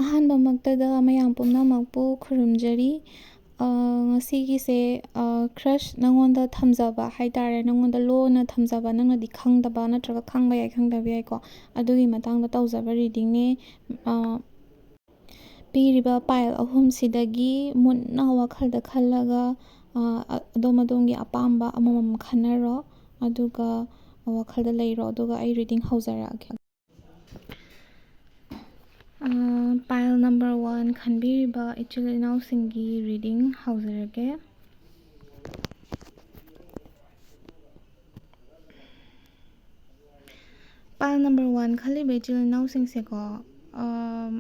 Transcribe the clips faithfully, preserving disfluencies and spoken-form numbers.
ꯑꯍꯥꯟꯕꯃꯛꯇꯗ ꯃꯌꯥꯝ ꯄꯨꯝꯅꯃꯛꯄꯨ ꯈꯨꯔꯨꯝꯖꯔꯤ꯫ ꯑ, ꯉꯁꯤꯒꯤꯁꯦ, ꯑ, crush ꯅꯪꯉꯣꯟꯗ ꯊꯝꯖꯕ ꯍꯥꯏ ꯇꯥꯔꯦ, ꯅꯪꯉꯣꯟꯗ ꯂꯣꯟꯅ ꯊꯝꯖꯕ, ꯅꯪꯅꯗꯤ ꯈꯪꯗꯕ ꯅꯠꯇ꯭ꯔꯒ ꯈꯪꯕ ꯌꯥꯏ, ꯈꯪꯗꯕ ꯌꯥꯏꯀꯣ, ꯑꯗꯨꯒꯤ ꯃꯇꯥꯡꯗ ꯇꯧꯖꯕ readingꯅꯦ꯫ ꯑ, ꯄꯤꯔꯤꯕ pile ꯑꯍꯨꯝꯁꯤꯗꯒꯤ ꯃꯨꯟꯅ ꯋꯥꯈꯜꯗ ꯈꯜꯂꯒ, ꯑ, ꯑ-, ꯑꯗꯣꯝ ꯑꯗꯣꯝꯒꯤ ꯑꯄꯥꯝꯕ ꯑꯃꯃꯝ ꯈꯟꯅꯔꯣ, ꯑꯗꯨꯒ ꯋꯥꯈꯜꯗ ꯂꯩꯔꯣ, ꯑꯗꯨꯒ ꯑꯩ reading ꯍꯧꯖꯔꯛꯑꯒꯦ꯫ ꯑ, pile number one ꯈꯟꯕꯤꯔꯤꯕ ꯏꯆꯤꯜ ꯏꯅꯥꯎꯁꯤꯡꯒꯤ reading ꯍꯧꯖꯔꯒꯦ꯫ Pile number one ꯈꯜꯂꯤꯕ ꯏꯆꯤꯜ ꯏꯅꯥꯎꯁꯤꯡꯁꯦꯀꯣ, ꯑꯝ,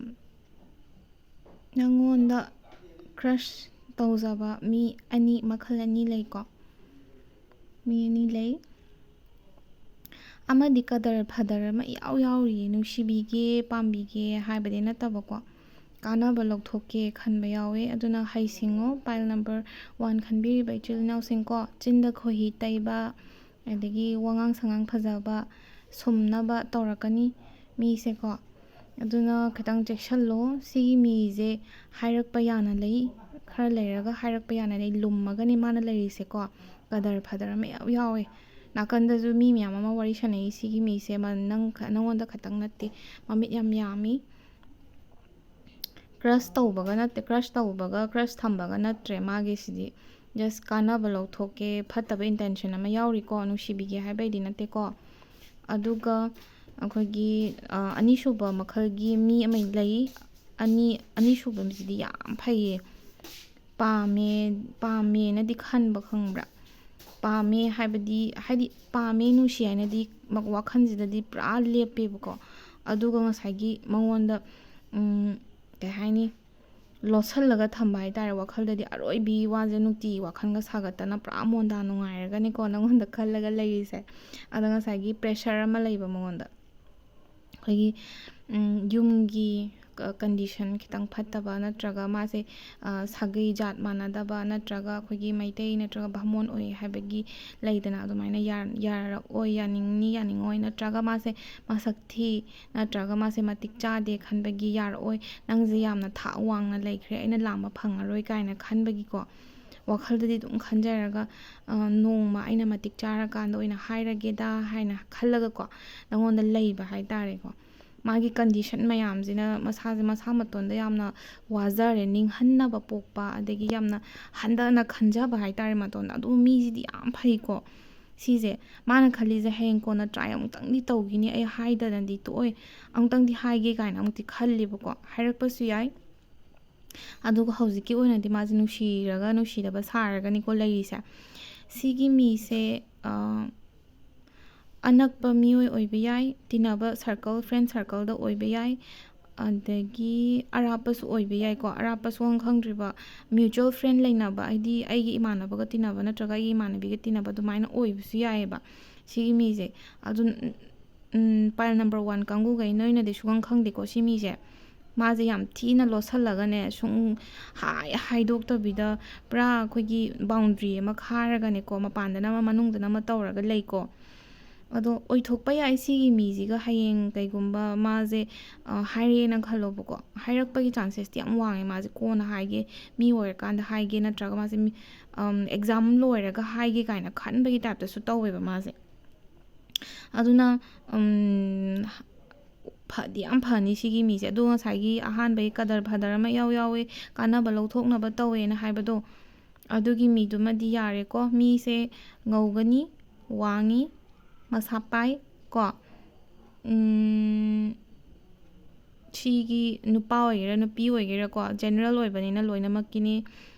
ꯅꯪꯉꯣꯟꯗ crush ꯇꯧꯖꯕ ꯃꯤ ꯑꯅꯤ, ꯃꯈꯜ ꯑꯅꯤ ꯂꯩꯀꯣ꯫ ꯃꯤ ꯑꯅꯤ ꯂꯩ꯫ ꯑꯃꯗꯤ ꯀꯗꯔ ꯐꯗꯔ ꯑꯃ ꯏꯌꯥꯎ ꯌꯥꯎꯔꯤꯌꯦ, ꯅꯨꯡꯁꯤꯕꯤꯒꯦ, ꯄꯥꯝꯕꯤꯒꯦ ꯍꯥꯏꯕꯗꯤ ꯅꯠꯇꯕꯀꯣ, ꯀꯥꯟꯅꯕ ꯂꯧꯊꯣꯛꯀꯦ ꯈꯟꯕ ꯌꯥꯎꯋꯦ꯫ ꯑꯗꯨꯅ ꯍꯩꯁꯤꯡꯉꯣ, pile number one ꯈꯟꯕꯤꯔꯤꯕ ꯏꯆꯤꯜ ꯏꯅꯥꯎꯁꯤꯡꯀꯣ, ꯆꯤꯟꯗ ꯈꯣꯏꯍꯤ ꯇꯩꯕ, ꯑꯗꯒꯤ ꯋꯥꯉꯥꯡ ꯁꯉꯥꯡ ꯐꯖꯕ ꯁꯨꯝꯅꯕ ꯇꯧꯔꯛꯀꯅꯤ ꯃꯤꯁꯦꯀꯣ꯫ ꯑꯗꯨꯅ ꯈꯤꯇꯪ ꯆꯦꯛꯁꯤꯜꯂꯣ꯫ ꯁꯤꯒꯤ ꯃꯤꯁꯦ ꯍꯥꯏꯔꯛꯄ ꯌꯥꯅ ꯂꯩ, ꯈꯔ ꯂꯩꯔꯒ ꯍꯥꯏꯔꯛꯄ ꯌꯥꯅ ꯂꯩ, ꯂꯨꯝꯃꯒꯅꯤ ꯃꯥꯅ ꯂꯩꯔꯤꯁꯦꯀꯣ꯫ ꯀꯗꯔ ꯐꯗꯔ ꯃꯌꯥꯝ ꯌꯥꯎꯋꯦ꯫ ꯅꯥꯀꯟꯗꯁꯨ ꯃꯤ ꯃꯌꯥꯝ ꯑꯃ ꯋꯥꯔꯤ ꯁꯥꯟꯅꯩ ꯁꯤꯒꯤ ꯃꯤꯁꯦ, ꯃꯥ-, ꯅꯪ ꯈ-, ꯅꯪꯉꯣꯟꯗ ꯈꯛꯇꯪ ꯅꯠꯇꯦ, ꯃꯃꯤꯠ ꯌꯥꯝ ꯌꯥꯝꯃꯤ꯫ Crush ꯇꯧꯕꯒ ꯅꯠꯇꯦ, crush ꯇꯧꯕꯒ crush ꯊꯝꯕꯒ ꯅꯠꯇ꯭ꯔꯦ ꯃꯥꯒꯤꯁꯤꯗꯤ꯫ Just ꯀꯥꯟꯅꯕ ꯂꯧꯊꯣꯛꯀꯦ, ꯐꯠꯇꯕ intention ꯑꯃ ꯌꯥꯎꯔꯤꯀꯣ, ꯅꯨꯡꯁꯤꯕꯤꯒꯦ ꯍꯥꯏꯕꯩꯗꯤ ꯅꯠꯇꯦꯀꯣ꯫ ꯑꯗꯨꯒ ꯑꯩꯈꯣꯏꯒꯤ, ꯑ, ꯑꯅꯤꯁꯨꯕ ꯃꯈꯜꯒꯤ ꯃꯤ ꯑꯃ ꯂꯩ꯫ ꯑꯅꯤ, ꯑꯅꯤꯁꯨꯕꯁꯤꯗꯤ ꯌꯥꯝ ꯐꯩꯌꯦ꯫ ꯄꯥꯝꯃꯦ, ꯄꯥꯝꯃꯦꯅꯗꯤ ꯈꯟꯕ, ꯈꯪꯕ꯭ꯔꯥ? ꯄꯥꯝꯃꯦ ꯍꯥꯏꯕꯗꯤ, ꯍꯥꯏꯗꯤ ꯄꯥꯝꯃꯦ, ꯅꯨꯡꯁꯤ ꯍꯥꯏꯅꯗꯤ ꯃ-, ꯋꯥꯈꯜꯁꯤꯗꯗꯤ ꯄꯨꯔꯥ ꯂꯦꯞꯄꯦꯕꯀꯣ꯫ ꯑꯗꯨꯒ ꯉꯁꯥꯏꯒꯤ ꯃꯉꯣꯟꯗ, ꯎꯝ, ꯀꯩ ꯍꯥꯏꯅꯤ, ꯂꯣꯠꯁꯤꯜꯂꯒ ꯊꯝꯕ ꯍꯥꯏ ꯇꯥꯔꯦ ꯋꯥꯈꯜꯗꯗꯤ꯫ ꯑꯔꯣꯏꯕꯤ ꯋꯥꯁꯦ ꯅꯨꯡꯇꯤ ꯋꯥꯈꯜꯒ ꯁꯥꯒꯠꯇꯅ ꯄꯨꯔꯥ ꯃꯣꯟꯗꯥ ꯅꯨꯡꯉꯥꯏꯔꯒꯅꯤꯀꯣ ꯅꯉꯣꯟꯗ ꯈꯜꯂꯒ ꯂꯩꯔꯤꯁꯦ꯫ ꯑꯗꯣ ꯉꯁꯥꯏꯒꯤ pressure ꯑꯃ ꯂꯩꯕ ꯃꯉꯣꯟꯗ꯫ ꯑꯩꯈꯣꯏꯒꯤ, ꯎꯝ, ꯌꯨꯝꯒꯤ, ꯀꯟꯗꯤꯁꯟ ꯈꯤꯇꯪ ꯐꯠꯇꯕ, ꯅꯠꯇ꯭ꯔꯒ ꯃꯥꯁꯦ ꯁꯥꯒꯩ ꯖꯥꯠ ꯃꯥꯟꯅꯗꯕ, ꯅꯠꯇ꯭ꯔꯒ ꯑꯩꯈꯣꯏꯒꯤ ꯃꯩꯇꯩ ꯅꯠꯇ꯭ꯔꯒ ꯕꯥꯃꯣꯟ ꯑꯣꯏ ꯍꯥꯏꯕꯒꯤ ꯂꯩꯗꯅ, ꯑꯗꯨꯃꯥꯏꯅ ꯌꯥꯔꯛꯑꯣꯏ, ꯌꯥꯅꯤꯡꯅꯤ ꯌꯥꯅꯤꯡꯉꯣꯏ, ꯅꯠꯇ꯭ꯔꯒ ꯃꯥꯁꯦ ꯃꯁꯛ ꯊꯤ, ꯅꯠꯇ꯭ꯔꯒ ꯃꯥꯁꯦ ꯃꯇꯤꯛ ꯆꯥꯗꯦ ꯈꯟꯕꯒꯤ ꯌꯥꯔꯛꯑꯣꯏ, ꯅꯪꯁꯦ ꯌꯥꯝꯅ ꯊꯥꯛ ꯋꯥꯡꯅ ꯂꯩꯈ꯭ꯔꯦ, ꯑꯩꯅ ꯂꯥꯝꯕ ꯐꯪꯉꯔꯣꯏ ꯀꯥꯏꯅ ꯈꯟꯕꯒꯤꯀꯣ ꯋꯥꯈꯜꯗꯗꯤ ꯑꯗꯨꯝ ꯈꯟꯖꯔꯒ, ꯅꯣꯡꯃ ꯑꯩꯅ ꯃꯇꯤꯛ ꯆꯥꯔꯀꯥꯟꯗ ꯑꯣꯏꯅ ꯍꯥꯏꯔꯒꯦꯗ ꯍꯥꯏꯅ ꯈꯜꯂꯒꯀꯣ, ꯅꯪꯉꯣꯟꯗ ꯂꯩꯕ ꯍꯥꯏꯇꯥꯔꯦꯀꯣ꯫ ꯃꯥꯒꯤ ꯀꯟꯗꯤꯁꯟ ꯃꯌꯥꯝꯁꯤꯅ ꯃꯁꯥꯁꯦ ꯃꯁꯥ ꯃꯇꯣꯟꯗ ꯌꯥꯝꯅ ꯋꯥꯖꯔꯦ, ꯅꯤꯡꯍꯟꯅꯕ ꯄꯣꯛꯄ, ꯑꯗꯒꯤ ꯌꯥꯝꯅ ꯍꯟꯊꯅ ꯈꯟꯖꯕ ꯍꯥꯏꯇꯥꯔꯦ ꯃꯇꯣꯟꯗ꯫ ꯑꯗꯨ ꯃꯤꯁꯤꯗꯤ ꯌꯥꯝ ꯐꯩꯀꯣ꯫ ꯁꯤꯁꯦ ꯃꯥꯅ ꯈꯜꯂꯤꯁꯦ, "ꯍꯌꯦꯡ ꯀꯣꯟꯅ ꯇ꯭ꯔꯥꯏ ꯑꯃꯨꯛꯇꯪꯗꯤ ꯇꯧꯈꯤꯅꯤ, ꯑꯩ ꯍꯥꯏꯗꯅꯗꯤ ꯇꯣꯛꯑꯣꯏ, ꯑꯃꯨꯛꯇꯪꯗꯤ ꯍꯥꯏꯒꯦ" ꯀꯥꯏꯅ ꯑꯃꯨꯛꯇꯤ ꯈꯜꯂꯦꯕꯀꯣ꯫ ꯍꯥꯏꯔꯛꯄꯁꯨ ꯌꯥꯏ꯫ ꯑꯗꯨꯒ ꯍꯧꯖꯤꯛꯀꯤ ꯑꯣꯏꯅꯗꯤ ꯃꯥꯁꯦ ꯅꯨꯡꯁꯤꯔꯒ ꯅꯨꯡꯁꯤꯗꯕ ꯁꯥꯔꯒꯅꯤꯀꯣ ꯂꯩꯔꯤꯁꯦ꯫ ꯁꯤꯒꯤ ꯃꯤꯁꯦ ꯑꯅꯛꯄ ꯃꯤꯑꯣꯏ ꯑꯣꯏꯕ ꯌꯥꯏ, ꯇꯤꯟꯅꯕ ꯁꯔꯀꯜ, ꯐ꯭ꯔꯦꯟ ꯁꯔꯀꯜꯗ ꯑꯣꯏꯕ ꯌꯥꯏ, ꯑꯗꯒꯤ ꯑꯔꯥꯞꯄꯁꯨ ꯑꯣꯏꯕ ꯌꯥꯏꯀꯣ꯫ ꯑꯔꯥꯞꯄ ꯁꯨꯡꯈꯪ ꯈꯪꯗ꯭ꯔꯤꯕ, ꯃ꯭ꯌꯨꯆꯨꯋꯦꯜ ꯐ꯭ꯔꯦꯟ ꯂꯩꯅꯕ, ꯍꯥꯏꯗꯤ ꯑꯩꯒꯤ ꯏꯃꯥꯟꯅꯕꯒ ꯇꯤꯟꯅꯕ ꯅꯠꯇ꯭ꯔꯒ ꯑꯩꯒꯤ ꯏꯃꯥꯟꯅꯕꯤꯒ ꯇꯤꯟꯅꯕ, ꯑꯗꯨꯃꯥꯏꯅ ꯑꯣꯏꯕꯁꯨ ꯌꯥꯏꯑꯕ ꯁꯤꯒꯤ ꯃꯤꯁꯦ꯫ ꯑꯗꯨ ꯄꯥꯏꯜ ꯅꯝꯕꯔ ꯋꯥꯟ ꯀꯥꯡꯕꯨꯈꯩ, ꯅꯣꯏꯅꯗꯤ ꯁꯨꯡꯈꯪ ꯈꯪꯗꯦꯀꯣ ꯁꯤ ꯃꯤꯁꯦ꯫ ꯃꯥꯁꯦ ꯌꯥꯝ ꯊꯤꯅ ꯂꯣꯠꯁꯜꯂꯒꯅꯦ, ꯁꯨꯡ ꯍꯥꯏ ꯍꯥꯏꯗꯣꯛꯇꯕꯤꯗ ꯄꯨꯔꯥ ꯑꯩꯈꯣꯏꯒꯤ ꯕꯥꯎꯟꯗ꯭ꯔꯤ ꯑꯃ ꯈꯥꯔꯒꯅꯦꯀꯣ, ꯃꯄꯥꯟꯗꯅ ꯑꯃ ꯃꯅꯨꯡꯗꯅ ꯑꯃ ꯇꯧꯔꯒ ꯂꯩꯀꯣ꯫ ꯑꯗꯣ ꯑꯣꯏꯊꯣꯛꯄ ꯌꯥꯏ ꯁꯤꯒꯤ ꯃꯤꯁꯤꯒ꯫ ꯍꯌꯦꯡ ꯀꯩꯒꯨꯝꯕ ꯃꯥꯁꯦ ꯍꯥꯏꯔꯦꯅ ꯈꯜꯂꯣꯕꯀꯣ, ꯍꯥꯏꯔꯛꯄꯒꯤ ꯆꯥꯟꯁꯦꯁꯇꯤ ꯌꯥꯝ ꯋꯥꯡꯉꯦ꯫ ꯃꯥꯁꯦ ꯀꯣꯟꯅ ꯍꯥꯏꯒꯦ, ꯃꯤ ꯑꯣꯏꯔꯀꯥꯟꯗ ꯍꯥꯏꯒꯦ, ꯅꯠꯇ꯭ꯔꯒ ꯃꯥꯁꯦ ꯑꯦꯛꯖꯥꯝ ꯂꯣꯏꯔꯒ ꯍꯥꯏꯒꯦ ꯀꯥꯏꯅ ꯈꯟꯕꯒꯤ ꯇꯥꯏꯞꯇꯁꯨ ꯇꯧꯋꯦꯕ ꯃꯥꯁꯦ꯫ ꯑꯗꯨꯅ ꯐꯗꯤ ꯌꯥꯝ ꯐꯅꯤ ꯁꯤꯒꯤ ꯃꯤꯁꯦ꯫ ꯑꯗꯣ ꯉꯁꯥꯏꯒꯤ ꯑꯍꯥꯟꯕꯒꯤ ꯀꯗꯔ ꯐꯗꯔ ꯑꯃ ꯏꯌꯥꯎ ꯌꯥꯎꯋꯦ, ꯀꯥꯟꯅꯕ ꯂꯧꯊꯣꯛꯅꯕ ꯇꯧꯋꯦꯅ ꯍꯥꯏꯕꯗꯣ, ꯑꯗꯨꯒꯤ ꯃꯤꯗꯨꯃꯗꯤ ꯌꯥꯔꯦꯀꯣ꯫ ꯃꯤꯁꯦ ꯉꯧꯒꯅꯤ, ꯋꯥꯡꯉꯤ, ꯃꯁꯥ ꯄꯥꯏ ꯀꯣ꯫ ꯁꯤꯒꯤ ꯅꯨꯄꯥ ꯑꯣꯏꯒꯦꯔꯥ ꯅꯨꯄꯤ ꯑꯣꯏꯒꯦꯔꯥꯀꯣ, ꯖꯦꯅꯔꯦꯜ ꯑꯣꯏꯕꯅꯤꯅ ꯂꯣꯏꯅꯃꯛꯀꯤꯅꯤ꯫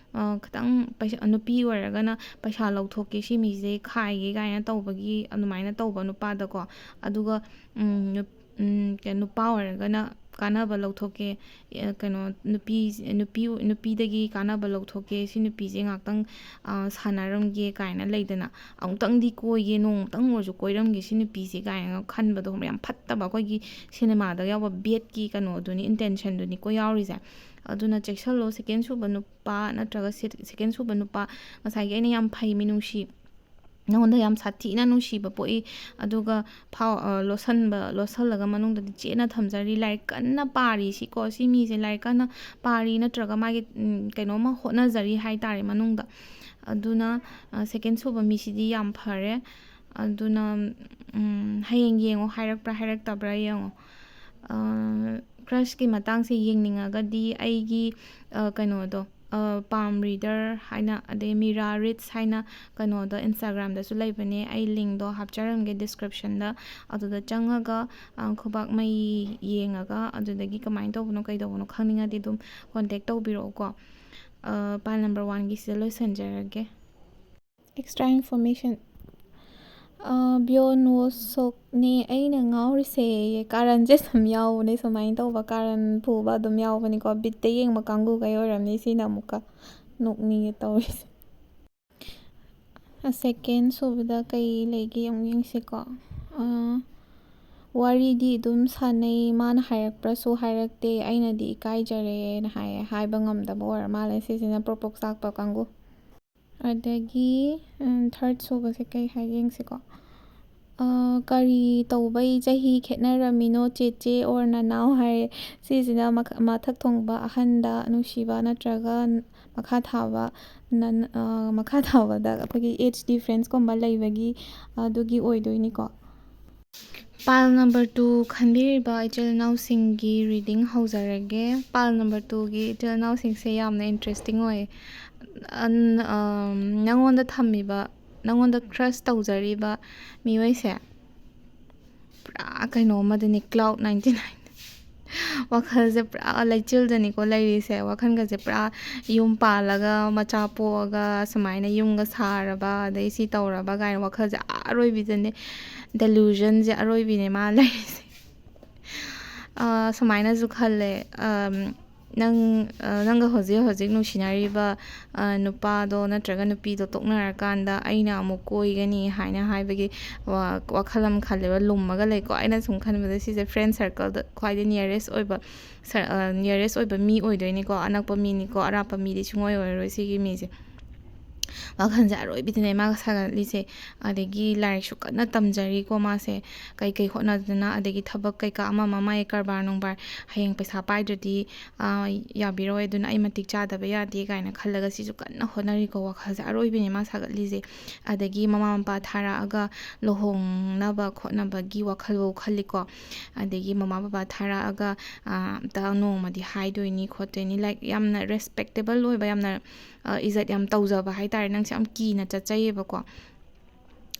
ꯈꯤꯇꯪ ꯄꯩꯁꯥ, ꯅꯨꯄꯤ ꯑꯣꯏꯔꯒꯅ ꯄꯩꯁꯥ ꯂꯧꯊꯣꯛꯀꯦ, ꯁꯤ ꯃꯤꯁꯦ ꯈꯥꯏꯒꯦ ꯀꯥꯏꯅ ꯇꯧꯕꯒꯤ, ꯑꯗꯨꯃꯥꯏꯅ ꯇꯧꯕ ꯅꯨꯄꯥꯗꯀꯣ꯫ ꯑꯗꯨꯒ ꯅꯨꯄꯥ ꯑꯣꯏꯔꯒꯅ ꯀꯥꯟꯅꯕ ꯂꯧꯊꯣꯛꯀꯦ, ꯑ, ꯀꯩꯅꯣ, ꯅꯨꯄꯤ, ꯅꯨꯄꯤ, ꯅꯨꯄꯤꯗꯒꯤ ꯀꯥꯟꯅꯕ ꯂꯧꯊꯣꯛꯀꯦ, ꯁꯤ ꯅꯨꯄꯤꯁꯦ ꯉꯥꯛꯇꯪ, ꯑ, ꯁꯥꯟꯅꯔꯝꯒꯦ ꯀꯥꯏꯅ ꯂꯩꯗꯅ, ꯑꯃꯨꯛꯇꯪꯗꯤ ꯀꯣꯏꯒꯦ, ꯅꯣꯡꯃꯇꯪ ꯑꯣꯏꯔꯁꯨ ꯀꯣꯏꯔꯝꯒꯦ ꯁꯤ ꯅꯨꯄꯤꯁꯦ ꯀꯥꯏꯅꯒ ꯈꯟꯕꯗꯣ, ꯈꯪꯕ꯭ꯔꯥ? ꯌꯥꯝ ꯐꯠꯇꯕ ꯑꯩꯈꯣꯏꯒꯤ ꯁꯤꯅꯦꯃꯥꯗ ꯌꯥꯎꯕ ꯕꯦꯠꯀꯤ ꯀꯩꯅꯣꯗꯨꯅꯤ, ꯏꯟꯇꯦꯟꯁꯟꯗꯨꯅꯤꯀꯣ ꯌꯥꯎꯔꯤꯁꯦ꯫ ꯑꯗꯨꯅ ꯆꯦꯛꯁꯜꯂꯣ, ꯁꯦꯀꯦꯟ ꯁꯨꯕ ꯅꯨꯄꯥ ꯅꯠꯇ꯭ꯔꯒ ꯁꯦ-, ꯁꯦꯀꯦꯟ ꯁꯨꯕ ꯅꯨꯄꯥ, ꯉꯁꯥꯏꯒꯤ ꯑꯩꯅ ꯌꯥꯝ ꯐꯩ, ꯃꯤꯅꯨꯡꯁꯤ, ꯅꯉꯣꯟꯗ ꯌꯥꯝ ꯁꯥꯊꯤꯅ ꯅꯨꯡꯁꯤꯕ ꯄꯣꯛꯏ, ꯑꯗꯨꯒ ꯐꯥꯎ-, ꯑ, ꯂꯣꯠꯁꯟꯕ, ꯂꯣꯠꯁꯜꯂꯒ ꯃꯅꯨꯡꯗꯗꯤ ꯆꯦꯠꯅ ꯊꯝꯖꯔꯤ, ꯂꯥꯏꯔꯤꯛ ꯀꯟꯅ ꯄꯥꯔꯤ ꯁꯤꯀꯣ, ꯁꯤ ꯃꯤꯁꯦ ꯂꯥꯏꯔꯤꯛ ꯀꯟꯅ ꯄꯥꯔꯤ ꯅꯠꯇ꯭ꯔꯒ ꯃꯥꯒꯤ, ꯎꯝ, ꯀꯩꯅꯣꯝꯃ ꯍꯣꯠꯅꯖꯔꯤ ꯍꯥꯏ ꯇꯥꯔꯦ ꯃꯅꯨꯡꯗ꯫ ꯑꯗꯨꯅ, ꯑ, ꯁꯦꯀꯦꯟ ꯁꯨꯕ ꯃꯤꯁꯤꯗꯤ ꯌꯥꯝ ꯐꯔꯦ꯫ ꯑꯗꯨꯅ, ꯎꯝ, ꯍꯌꯦꯡ ꯌꯦꯡꯉꯣ, ꯍꯥꯏꯔꯛꯄ꯭ꯔꯥ ꯍꯥꯏꯔꯛꯇꯕ꯭ꯔꯥ ꯌꯦꯡꯉꯣ꯫ ꯑ, ꯀ꯭ꯔꯁꯀꯤ ꯃꯇꯥꯡꯁꯦ ꯌꯦꯡꯅꯤꯡꯉꯒꯗꯤ ꯑꯩꯒꯤ, ꯑ, ꯀꯩꯅꯣꯗꯣ, ꯑ, palm reader ꯍꯥꯏꯅ, ꯑꯗꯩ ꯃꯤꯔꯥ ꯔꯤꯗꯁ ꯍꯥꯏꯅ ꯀꯩꯅꯣꯗ Instagram-ꯗꯁꯨ ꯂꯩꯕꯅꯦ꯫ ꯑꯩ link-ꯗꯣ ꯍꯥꯞꯆꯔꯝꯒꯦ description-ꯗ꯫ ꯑꯗꯨꯗ ꯆꯪꯉꯒ, ꯑ, ꯈꯨꯕꯥꯛ ꯃꯩ ꯌꯦꯡꯉꯒ ꯑꯗꯨꯗꯒꯤ ꯀꯃꯥꯏꯅ ꯇꯧꯕꯅꯣ ꯀꯩꯗꯧꯕꯅꯣ ꯈꯪꯅꯤꯡꯉꯗꯤ ꯑꯗꯨꯝ contact ꯇꯧꯕꯤꯔꯛꯎꯀꯣ꯫ ꯑ, pile number one-ꯒꯤꯁꯤꯗ ꯂꯣꯏꯁꯤꯟꯖꯔꯒꯦ꯫ Extra information꯫ ꯑ, ꯕꯤꯌꯣꯟ ꯋꯣꯁꯣꯛꯅꯦ ꯑꯩꯅ ꯉꯥꯎꯔꯤꯁꯦ꯫ ꯀꯥꯔꯟꯁꯦ ꯁꯨꯝ ꯌꯥꯎꯕꯅꯦ, ꯁꯨꯃꯥꯏꯅ ꯇꯧꯕ ꯀꯥꯔꯟ ꯐꯨꯕ ꯑꯗꯨꯝ ꯌꯥꯎꯕꯅꯤꯀꯣ꯫ ꯕꯤꯠꯇ ꯌꯦꯡꯕ ꯀꯥꯡꯕꯨꯈꯩ ꯑꯣꯏꯔꯝꯅꯤ ꯁꯤꯅ ꯑꯃꯨꯛꯀ ꯅꯣꯛꯅꯤꯡꯉꯦ ꯇꯧꯔꯤꯁꯦ꯫ ꯑ, ꯁꯦꯀꯦꯟ ꯁꯨꯕꯗ ꯀꯩ ꯂꯩꯒꯦ ꯑꯃꯨꯛ ꯌꯦꯡꯁꯤꯀꯣ꯫ ꯑ, ꯋꯥꯔꯤꯗꯤ ꯑꯗꯨꯝ ꯁꯥꯟꯅꯩ, ꯃꯥꯅ ꯍꯥꯏꯔꯛꯄ꯭ꯔꯁꯨ ꯍꯥꯏꯔꯛꯇꯦ, ꯑꯩꯅꯗꯤ ꯏꯀꯥꯏꯖꯔꯦꯅ ꯍꯥꯏꯌꯦ꯫ ꯍꯥꯏꯕ ꯉꯝꯗꯕ ꯑꯣꯏꯔ ꯃꯥꯜꯂꯦ ꯁꯤꯁꯤꯅ ꯄ꯭ꯔꯣꯛ ꯄ꯭ꯔꯣꯛ ꯆꯥꯛꯄ ꯀꯥꯡꯕꯨ꯫ ꯑꯗꯒꯤ, ꯎꯝ, third ꯁꯨꯕꯁꯦ ꯀꯩ ꯍꯥꯏ ꯌꯦꯡꯁꯤꯀꯣ꯫ ꯑ, "ꯀꯔꯤ ꯇꯧꯕꯩ ꯆꯍꯤ ꯈꯦꯠꯅꯔꯝꯃꯤꯅꯣ ꯆꯦꯆꯦ or ꯅꯅꯥꯎ?" ꯍꯥꯏꯔꯦ꯫ ꯁꯤꯁꯤꯅ ꯃꯈ-, ꯃꯊꯛ ꯊꯣꯡꯕ ꯑꯍꯟꯗ ꯅꯨꯡꯁꯤꯕ ꯅꯠꯇ꯭ꯔꯒ ꯃꯈꯥ ꯊꯥꯕ ꯅꯟ-, ꯑ, ꯃꯈꯥ ꯊꯥꯕꯗ ꯑꯩꯈꯣꯏꯒꯤ age difference-ꯀꯨꯝꯕ ꯂꯩꯕꯒꯤ ꯑꯗꯨꯒꯤ ꯑꯣꯏꯗꯣꯏꯅꯤꯀꯣ꯫ Pile number two ꯈꯟꯕꯤꯔꯤꯕ ꯏꯆꯤꯜ ꯏꯅꯥꯎꯁꯤꯡꯒꯤ reading ꯍꯧꯖꯔꯒꯦ꯫ Pile number two-ꯒꯤ ꯏꯆꯤꯜ ꯏꯅꯥꯎꯁꯤꯡꯁꯦ ꯌꯥꯝꯅ interesting ꯑꯣꯏ꯫ ꯑꯟ-, ꯑꯝ, ꯅꯪꯉꯣꯟꯗ ꯊꯝꯃꯤꯕ, ꯅꯪꯉꯣꯟꯗ crush ꯇꯧꯖꯔꯤꯕ ꯃꯤꯑꯣꯏꯁꯦ ꯄꯨꯔꯥ ꯀꯩꯅꯣ ꯑꯃꯗꯅꯤ, cloud ninety nine꯫ ꯋꯥꯈꯜꯁꯦ ꯄꯨꯔꯥ ꯂꯩꯆꯤꯜꯗꯅꯤꯀꯣ ꯂꯩꯔꯤꯁꯦ꯫ ꯋꯥꯈꯜꯒꯁꯦ ꯄꯨꯔꯥ ꯌꯨꯝ ꯄꯥꯜꯂꯒ, ꯃꯆꯥ ꯄꯣꯛꯑꯒ, ꯁꯨꯃꯥꯏꯅ ꯌꯨꯝꯒ ꯁꯥꯔꯕ, ꯑꯗꯩ ꯁꯤ ꯇꯧꯔꯕ ꯀꯥꯏꯅ ꯋꯥꯈꯜꯁꯦ ꯑꯥ ꯑꯔꯣꯏꯕꯤꯗꯅꯦ, delusion-ꯁꯦ ꯑꯔꯣꯏꯕꯤꯅꯦ ꯃꯥ ꯂꯩꯔꯤꯁꯦ꯫ ꯑ, ꯁꯨꯃꯥꯏꯅꯁꯨ ꯈꯜꯂꯦ, ꯑꯝ, ꯅꯪ, ꯑ, ꯅꯪꯒ ꯍꯧꯖꯤꯛ ꯍꯧꯖꯤꯛ ꯅꯨꯡꯁꯤꯅꯔꯤꯕ, ꯑ, ꯅꯨꯄꯥꯗꯣ ꯅꯠꯇ꯭ꯔꯒ ꯅꯨꯄꯤꯗꯣ ꯇꯣꯛꯅꯔꯀꯥꯟꯗ ꯑꯩꯅ ꯑꯃꯨꯛ ꯀꯣꯏꯒꯅꯤ ꯍꯥꯏꯅ ꯍꯥꯏꯕꯒꯤ ꯋꯥ-, ꯋꯥꯈꯜ ꯑꯃ ꯈꯜꯂꯦꯕ, ꯂꯨꯝꯃꯒ ꯂꯩꯀꯣ꯫ ꯑꯩꯅ ꯁꯨꯝ ꯈꯟꯕꯗ ꯁꯤꯁꯦ friend circle ꯗ ꯈ꯭ꯋꯥꯏꯗꯒꯤ nearest ꯑꯣꯏꯕ ꯁꯔ-, ꯑ, nearest ꯑꯣꯏꯕ ꯃꯤ ꯑꯣꯏꯗꯣꯏꯅꯤꯀꯣ, ꯑꯅꯛꯄ ꯃꯤꯅꯤꯀꯣ, ꯑꯔꯥꯞꯄ ꯃꯤꯗꯤ ꯁꯨꯡꯑꯣꯏ ꯑꯣꯏꯔꯔꯣꯏ ꯁꯤꯒꯤ ꯃꯤꯁꯦ꯫ ꯋꯥꯈꯜꯁꯦ ꯑꯔꯣꯏꯕꯤꯗꯅꯦ ꯃꯥꯒ ꯁꯥꯒꯠꯂꯤꯁꯦ꯫ ꯑꯗꯒꯤ ꯂꯥꯏꯔꯤꯛꯁꯨ ꯀꯟꯅ ꯇꯝꯖꯔꯤꯀꯣ ꯃꯥꯁꯦ꯫ ꯀꯩꯀꯩ ꯍꯣꯠꯅꯗꯅ, ꯑꯗꯒꯤ ꯊꯕꯛ ꯀꯩꯀꯥ ꯑꯃ ꯑꯃ ꯃꯥꯒꯤ ꯀꯔꯕꯥꯔ ꯅꯨꯡꯕꯥꯔ, ꯍꯌꯦꯡ ꯄꯩꯁꯥ ꯄꯥꯏꯗ꯭ꯔꯗꯤ, ꯑ, ꯌꯥꯕꯤꯔꯣꯏ, ꯑꯗꯨꯅ ꯑꯩ ꯃꯇꯤꯛ ꯆꯥꯗꯕ ꯌꯥꯗꯦ ꯀꯥꯏꯅ ꯈꯜꯂꯒ ꯁꯤꯁꯨ ꯀꯟꯅ ꯍꯣꯠꯅꯔꯤꯀꯣ꯫ ꯋꯥꯈꯜꯁꯦ ꯑꯔꯣꯏꯕꯤꯅꯦ ꯃꯥ ꯁꯥꯒꯠꯂꯤꯁꯦ꯫ ꯑꯗꯒꯤ ꯃꯃꯥ ꯃꯄꯥ ꯊꯥꯔꯛꯑꯒ ꯂꯨꯍꯣꯡꯅꯕ ꯈꯣꯠꯅꯕꯒꯤ ꯋꯥꯈꯜꯐꯧ ꯈꯜꯂꯤꯀꯣ꯫ ꯑꯗꯒꯤ ꯃꯃꯥ ꯕꯕꯥ ꯊꯥꯔꯛꯑꯒ, ꯑ, ꯑꯝꯇ ꯅꯣꯡꯃꯗꯤ ꯍꯥꯏꯗꯣꯏꯅꯤ ꯈꯣꯠꯇꯣꯏꯅꯤ꯫ Like, ꯌꯥꯝꯅ respectable ꯑꯣꯏꯕ, ꯌꯥꯝꯅ, ꯑ, ꯏꯖꯠ ꯌꯥꯝ ꯇꯧꯖꯕ ꯍꯥꯏꯇꯥꯔꯦ꯫ ꯅꯪꯁꯦ ꯌꯥꯝ ꯀꯤꯅ ꯆꯠꯆꯩꯌꯦꯕꯀꯣ꯫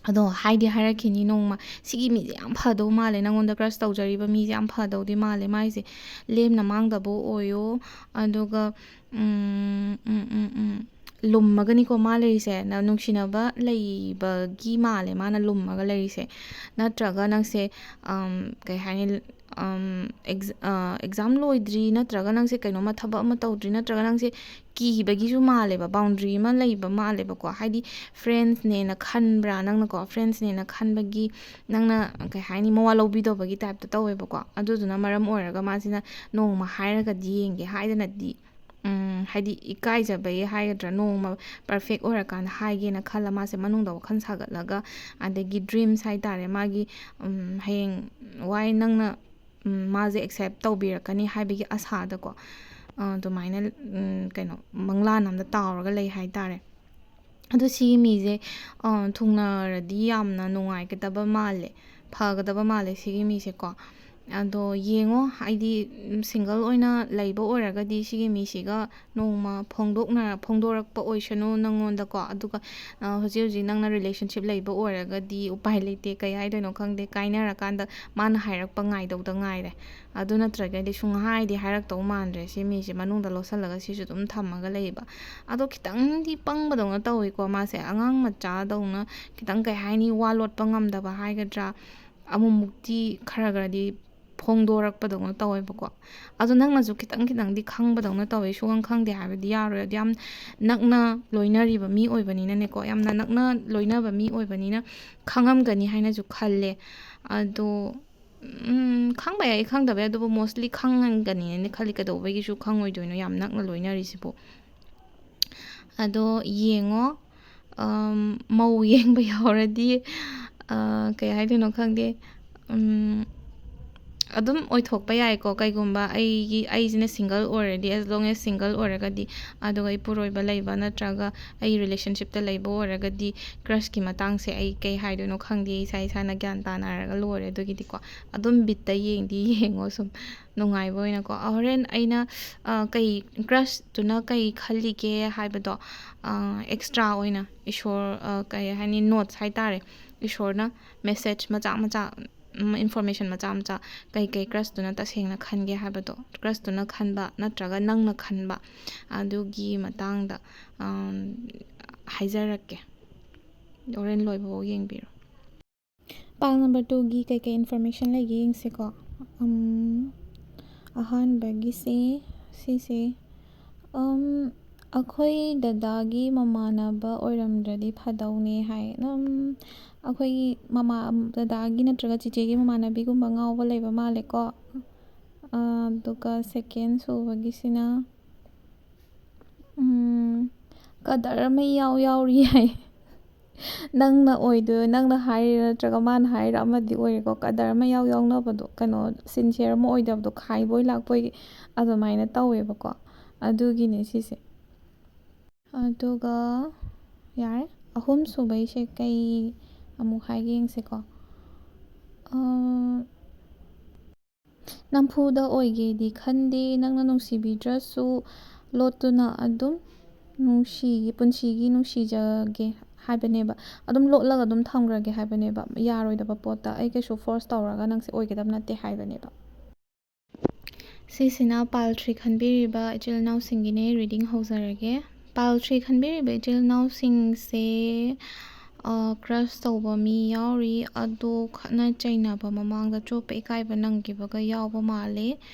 ꯑꯗꯣ ꯍꯥꯏꯗꯤ ꯍꯥꯏꯔꯛꯈꯤꯅꯤ ꯅꯣꯡꯃ, "ꯁꯤꯒꯤ ꯃꯤꯁꯦ ꯌꯥꯝ ꯐꯗꯧ ꯃꯥꯜꯂꯦ, ꯅꯪꯉꯣꯟꯗ crush ꯇꯧꯖꯔꯤꯕ ꯃꯤꯁꯦ ꯌꯥꯝ ꯐꯗꯧꯗꯤ ꯃꯥꯜꯂꯦ, ꯃꯥꯏꯁꯦ ꯂꯦꯝꯅ ꯃꯥꯡꯗꯕ ꯑꯣꯏꯌꯣ"꯫ ꯑꯗꯨꯒ, ꯎꯝ, ꯎꯝ, ꯎꯝ, ꯎꯝ, ꯂꯨꯝꯃꯒꯅꯤꯀꯣ ꯃꯥ ꯂꯩꯔꯤꯁꯦ꯫ ꯅ-, ꯅꯨꯡꯁꯤꯅꯕ ꯂꯩꯕꯒꯤ ꯃꯥꯜꯂꯦ ꯃꯥꯅ ꯂꯨꯝꯃꯒ ꯂꯩꯔꯤꯁꯦ꯫ ꯅꯠꯇ꯭ꯔꯒ ꯅꯪꯁꯦ, ꯑꯝ, ꯀꯩ ꯍꯥꯏꯅꯤ, ꯑꯝ, ꯑꯦꯛꯖ-, ꯑ, exam ꯂꯣꯏꯗ꯭ꯔꯤ, ꯅꯠꯇ꯭ꯔꯒ ꯅꯪꯁꯦ ꯀꯩꯅꯣꯝꯃ ꯊꯕꯛ ꯑꯃ ꯇꯧꯗ꯭ꯔꯤ, ꯅꯠꯇ꯭ꯔꯒ ꯅꯪꯁꯦ ꯀꯤꯕꯒꯤꯁꯨ ꯃꯥꯜꯂꯦꯕ, boundary ꯑꯃ ꯂꯩꯕ ꯃꯥꯜꯂꯦꯕꯀꯣ꯫ ꯍꯥꯏꯗꯤ friends ꯅꯦꯅ ꯈꯟꯕ꯭ꯔꯥ ꯅꯪꯅꯀꯣ, friends ꯅꯦꯅ ꯈꯟꯕꯒꯤ ꯅꯪꯅ, ꯀꯩ ꯍꯥꯏꯅꯤ, ꯃꯋꯥ ꯂꯧꯕꯤꯗꯕꯒꯤ type ꯇ ꯇꯧꯋꯦꯕꯀꯣ꯫ ꯑꯗꯨꯗꯨꯅ ꯃꯔꯝ ꯑꯣꯏꯔꯒ ꯃꯥꯁꯤꯅ ꯅꯣꯡꯃ ꯍꯥꯏꯔꯒꯗꯤ ꯌꯦꯡꯒꯦ ꯍꯥꯏꯗꯅꯗꯤ, ꯎꯝ, ꯍꯥꯏꯗꯤ ꯏꯀꯥꯏꯖꯕꯒꯤ ꯍꯥꯏꯒꯗ꯭ꯔꯥ, ꯅꯣꯡꯃ perfect ꯑꯣꯏꯔꯀꯥꯟꯗ ꯍꯥꯏꯒꯦꯅ ꯈꯜꯂ ꯃꯥꯁꯦ ꯃꯅꯨꯡꯗ ꯋꯥꯈꯜ ꯁꯥꯒꯠꯂꯒ, ꯑꯗꯒꯤ dreams ꯍꯥꯏꯇꯥꯔꯦ, ꯃꯥꯒꯤ, ꯎꯝ, ꯍꯌꯦꯡ ꯋꯥꯏ ꯅꯪꯅ, ꯎꯝ, ꯃꯥꯁꯦ accept ꯇꯧꯕꯤꯔꯛꯀꯅꯤ ꯍꯥꯏꯕꯒꯤ ꯑꯁꯥꯗꯀꯣ, ꯑ, ꯑꯗꯨꯃꯥꯏꯅ, ꯎꯝ, ꯀꯩꯅꯣ, ꯃꯪꯂꯥꯟ ꯑꯃꯗ ꯇꯥꯎꯔꯒ ꯂꯩ ꯍꯥꯏꯇꯥꯔꯦ꯫ ꯑꯗꯣ ꯁꯤꯒꯤ ꯃꯤꯁꯦ, ꯑ, ꯊꯨꯡꯅꯔꯗꯤ ꯌꯥꯝꯅ ꯅꯨꯡꯉꯥꯏꯒꯗꯕ ꯃꯥꯜꯂꯦ, ꯐꯒꯗꯕ ꯃꯥꯜꯂꯦ ꯁꯤꯒꯤ ꯃꯤꯁꯦꯀꯣ꯫ ꯑꯗꯣ ꯌꯦꯡꯉꯣ, ꯍꯥꯏꯗꯤ, ꯎꯝ, single ꯑꯣꯏꯅ ꯂꯩꯕ ꯑꯣꯏꯔꯒꯗꯤ ꯁꯤꯒꯤ ꯃꯤꯁꯤꯒ ꯅꯣꯡꯃ ꯐꯣꯡꯗꯣꯛꯅ-, ꯐꯣꯡꯗꯣꯔꯛꯄ ꯑꯣꯏꯁꯅꯨ ꯅꯪꯉꯣꯟꯗꯀꯣ꯫ ꯑꯗꯨꯒ, ꯑ, ꯍꯧꯖꯤꯛ ꯍꯧꯖꯤꯛ ꯅꯪꯅ relationship ꯂꯩꯕ ꯑꯣꯏꯔꯒꯗꯤ ꯎꯄꯥꯏ ꯂꯩꯇꯦ, ꯀꯩ ꯍꯥꯏꯗꯣꯏꯅꯣ ꯈꯪꯗꯦ, ꯀꯥꯏꯅꯔꯀꯥꯟꯗ ꯃꯥꯅ ꯍꯥꯏꯔꯛꯄ ꯉꯥꯏꯗꯧꯗ ꯉꯥꯏꯔꯦ꯫ ꯑꯗꯨ ꯅꯠꯇ꯭ꯔꯒꯗꯤ ꯁꯨꯡꯍꯥꯏꯗꯤ ꯍꯥꯏꯔꯛꯇꯧ ꯃꯥꯟꯗ꯭ꯔꯦ ꯁꯤ ꯃꯤꯁꯦ, ꯃꯅꯨꯡꯗ ꯂꯣꯠꯁꯜꯂꯒ ꯁꯤꯁꯨ ꯑꯗꯨꯝ ꯊꯝꯃꯒ ꯂꯩꯌꯦꯕ꯫ ꯑꯗꯣ ꯈꯤꯇꯪꯗꯤ ꯄꯪꯕꯗꯧꯅ ꯇꯧꯋꯤꯀꯣ ꯃꯥꯁꯦ, ꯑꯉꯥꯡ ꯃꯆꯥꯗꯧꯅ ꯈꯤꯇꯪ, ꯀꯩ ꯍꯥꯏꯅꯤ, ꯋꯥ ꯂꯣꯠꯄ ꯉꯝꯗꯕ ꯍꯥꯏꯒꯗ꯭ꯔꯥ, ꯑꯃꯨꯛꯃꯨꯛꯇꯤ ꯈꯔ ꯈꯔꯗꯤ ꯍꯣꯡꯗꯣꯔꯛꯄꯗꯧꯅ ꯇꯧꯋꯦꯕꯀꯣ꯫ ꯑꯗꯣ ꯅꯪꯅꯁꯨ ꯈꯤꯇꯪ ꯈꯤꯇꯪꯗꯤ ꯈꯪꯕꯗꯧꯅ ꯇꯧꯋꯦ꯫ ꯁꯨꯈꯪ ꯈꯪꯗꯦ ꯍꯥꯏꯕꯗꯤ ꯌꯥꯔꯣꯏ꯫ ꯑꯗꯨ ꯌꯥꯝ ꯅꯛꯅ ꯂꯣꯏꯅꯔꯤꯕ ꯃꯤ ꯑꯣꯏꯕꯅꯤꯅꯅꯦꯀꯣ, ꯌꯥꯝꯅ ꯅꯛꯅ ꯂꯣꯏꯅꯕ ꯃꯤ ꯑꯣꯏꯕꯅꯤꯅ ꯈꯪꯉꯝꯒꯅꯤ ꯍꯥꯏꯅꯁꯨ ꯈꯜꯂꯦ꯫ ꯑꯗꯣ ꯎꯝ, ꯈꯪꯕ ꯌꯥꯏ, ꯈꯪꯗꯕ ꯌꯥꯏ, ꯑꯗꯨꯕꯨ mostly ꯈꯪꯉꯝꯒꯅꯤꯅ ꯈꯜꯂꯤ꯫ ꯀꯩꯗꯧꯕꯒꯤꯁꯨ ꯈꯪꯉꯣꯏꯗꯣꯏꯅꯣ, ꯌꯥꯝ ꯅꯛꯅ ꯂꯣꯏꯅꯔꯤꯁꯤꯕꯨ꯫ ꯑꯗꯣ ꯌꯦꯡꯉꯣ, ꯑꯝ, ꯃꯧ ꯌꯦꯡꯕ ꯌꯥꯎꯔꯗꯤ, ꯑ, ꯀꯩ ꯍꯥꯏꯗꯣꯏꯅꯣ ꯈꯪꯗꯦ꯫ ꯎꯝ, ꯑꯗꯨꯝ ꯑꯣꯏꯊꯣꯛꯄ ꯌꯥꯏꯀꯣ꯫ ꯀꯩꯒꯨꯝꯕ ꯑꯩꯒꯤ, ꯑꯩꯁꯤꯅ single ꯑꯣꯏꯔꯗꯤ, as long as single ꯑꯣꯏꯔꯒꯗꯤ, ꯑꯗꯨꯒ ꯏꯄꯨꯔꯣꯏꯕ ꯂꯩꯕ ꯅꯠꯇ꯭ꯔꯒ ꯑꯩ relationshipꯇ ꯂꯩꯕ ꯑꯣꯏꯔꯒꯗꯤ, crushꯀꯤ ꯃꯇꯥꯡꯁꯦ ꯑꯩ ꯀꯩ ꯍꯥꯏꯗꯣꯏꯅꯣ ꯈꯪꯗꯦ꯫ ꯏꯁꯥ ꯏꯁꯥꯅ ꯒ꯭ꯌꯥꯟ ꯇꯥꯅꯔꯒ ꯂꯣꯏꯔꯦ꯫ ꯑꯗꯨꯒꯤꯗꯤꯀꯣ, ꯑꯗꯨꯝ ꯕꯤꯠꯇ ꯌꯦꯡꯗꯤ ꯌꯦꯡꯉꯣ, ꯁꯨꯝ ꯅꯨꯡꯉꯥꯏꯕ ꯑꯣꯏꯅꯀꯣ꯫ ꯑ, ꯍꯣꯔꯦꯟ ꯑꯩꯅ, ꯑ, ꯀꯩ, crushꯇꯨꯅ ꯀꯩ ꯈꯜꯂꯤꯒꯦ ꯍꯥꯏꯕꯗꯣ, ꯑ, extra ꯑꯣꯏꯅ ꯏꯁꯣꯔ, ꯑ, ꯀꯩ ꯍꯥꯏꯅꯤ, notes ꯍꯥꯏꯇꯥꯔꯦ, ꯏꯁꯣꯔꯅ message ꯃꯆꯥ ꯃꯆꯥ, ꯎꯝ, information ꯃꯆꯥ ꯃꯆꯥ, ꯀꯩ ꯀꯩ crushꯇꯨꯅ ꯇꯁꯦꯡꯅ ꯈꯟꯒꯦ ꯍꯥꯏꯕꯗꯣ, crushꯇꯨꯅ ꯈꯟꯕ ꯅꯠꯇ꯭ꯔꯒ ꯅꯪꯅ ꯈꯟꯕ, ꯑꯗꯨꯒꯤ ꯃꯇꯥꯡꯗ, ꯑꯝ, ꯍꯥꯏꯖꯔꯛꯀꯦ꯫ ꯍꯣꯔꯦꯟ ꯂꯣꯏꯕꯐꯥꯎ ꯌꯦꯡꯕꯤꯔꯣ꯫ Pile number twoꯒꯤ ꯀꯩꯀꯩ information ꯂꯩꯒꯦ ꯌꯦꯡꯁꯤꯀꯣ꯫ ꯎꯝ, ꯑꯍꯥꯟꯕꯒꯤꯁꯦ ꯁꯤꯁꯦ, ꯎꯝ, ꯑꯩꯈꯣꯏ ꯗꯗꯥꯒꯤ ꯃꯃꯥꯟꯅꯕ ꯑꯣꯏꯔꯝꯗ꯭ꯔꯗꯤ ꯐꯗꯧꯅꯦ ꯍꯥꯏ꯫ ꯎꯝ, ꯑꯩꯈꯣꯏꯒꯤ ꯃꯃꯥ-, ꯗꯗꯥꯒꯤ ꯅꯠꯇ꯭ꯔꯒ ꯆꯤꯆꯦꯒꯤ ꯃꯃꯥꯟꯅꯕꯤꯒꯨꯝꯕ ꯉꯥꯎꯕ ꯂꯩꯕ ꯃꯥꯜꯂꯦꯀꯣ꯫ ꯑꯗꯨꯒ second ꯁꯨꯕꯒꯤꯁꯤꯅ, ꯎꯝ, ꯀꯗꯔ ꯑꯃ ꯏꯌꯥꯎ ꯌꯥꯎꯔꯤ ꯍꯥꯏ꯫ ꯅꯪꯅ ꯑꯣꯏꯗꯣꯏ-, ꯅꯪꯅ ꯍꯥꯏꯔꯤꯔꯥ ꯅꯠꯇ꯭ꯔꯒ ꯃꯥꯅ ꯍꯥꯏꯔꯤꯔꯥ ꯑꯃꯗꯤ ꯑꯣꯏꯔꯦꯀꯣ꯫ ꯀꯗꯔ ꯑꯃ ꯏꯌꯥꯎ ꯌꯥꯎꯅꯕꯗꯣ, ꯀꯩꯅꯣ, sincere ꯑꯃ ꯑꯣꯏꯗꯕꯗꯣ, ꯈꯥꯏꯕꯣꯏ ꯂꯥꯛꯄꯣꯏ ꯑꯗꯨꯃꯥꯏꯅ ꯇꯧꯋꯦꯕꯀꯣ꯫ ꯑꯗꯨꯒꯤꯅꯦ ꯁꯤꯁꯦ꯫ ꯑꯗꯨꯒ ꯌꯥꯔꯦ, ꯑꯍꯨꯝ ꯁꯨꯕꯩꯁꯦ ꯀꯩ ꯑꯃꯨꯛ ꯍꯥꯏꯒꯦ ꯌꯦꯡꯁꯤꯀꯣ꯫ ꯑ, ꯅꯝꯐꯨꯗ ꯑꯣꯏꯒꯦꯗꯤ ꯈꯟꯗꯦ, ꯅꯪꯅ ꯅꯨꯡꯁꯤꯕꯤꯗ꯭ꯔꯁꯨ ꯂꯣꯠꯇꯨꯅ ꯑꯗꯨꯝ ꯅꯨꯡꯁꯤꯒꯤ, ꯄꯨꯟꯁꯤꯒꯤ ꯅꯨꯡꯁꯤꯖꯒꯦ ꯍꯥꯏꯕꯅꯦꯕ꯫ ꯑꯗꯨꯝ ꯂꯣꯠꯂꯒ ꯑꯗꯨꯝ ꯊꯝꯈ꯭ꯔꯒꯦ ꯍꯥꯏꯕꯅꯦꯕ꯫ ꯌꯥꯔꯣꯏꯗꯕ ꯄꯣꯠꯇ ꯑꯩ ꯀꯩꯁꯨ force ꯇꯧꯔꯒ ꯅꯪꯁꯦ ꯑꯣꯏꯒꯗꯕ ꯅꯠꯇꯦ ꯍꯥꯏꯕꯅꯦꯕ꯫ ꯁꯤꯁꯤꯅ pile three ꯈꯟꯕꯤꯔꯤꯕ ꯏꯆꯤꯜ ꯏꯅꯥꯎꯁꯤꯡꯒꯤꯅꯦ꯫ Reading ꯍꯧꯖꯔꯒꯦ꯫ Pile three ꯈꯟꯕꯤꯔꯤꯕ ꯏꯆꯤꯜ ꯏꯅꯥꯎꯁꯤꯡꯁꯦ, ꯀ꯭ꯔꯁ ꯇꯧꯕ ꯃꯤ ꯌꯥꯎꯔꯤ꯫ ꯑꯗꯣ ꯈꯠꯅ ꯆꯩꯅꯕ ꯃꯃꯥꯡꯗ ꯆꯣꯞꯄ ꯏꯀꯥꯏꯕ ꯅꯪꯈꯤꯕꯒ ꯌꯥꯎꯕ ꯃꯥꯜꯂꯦ꯫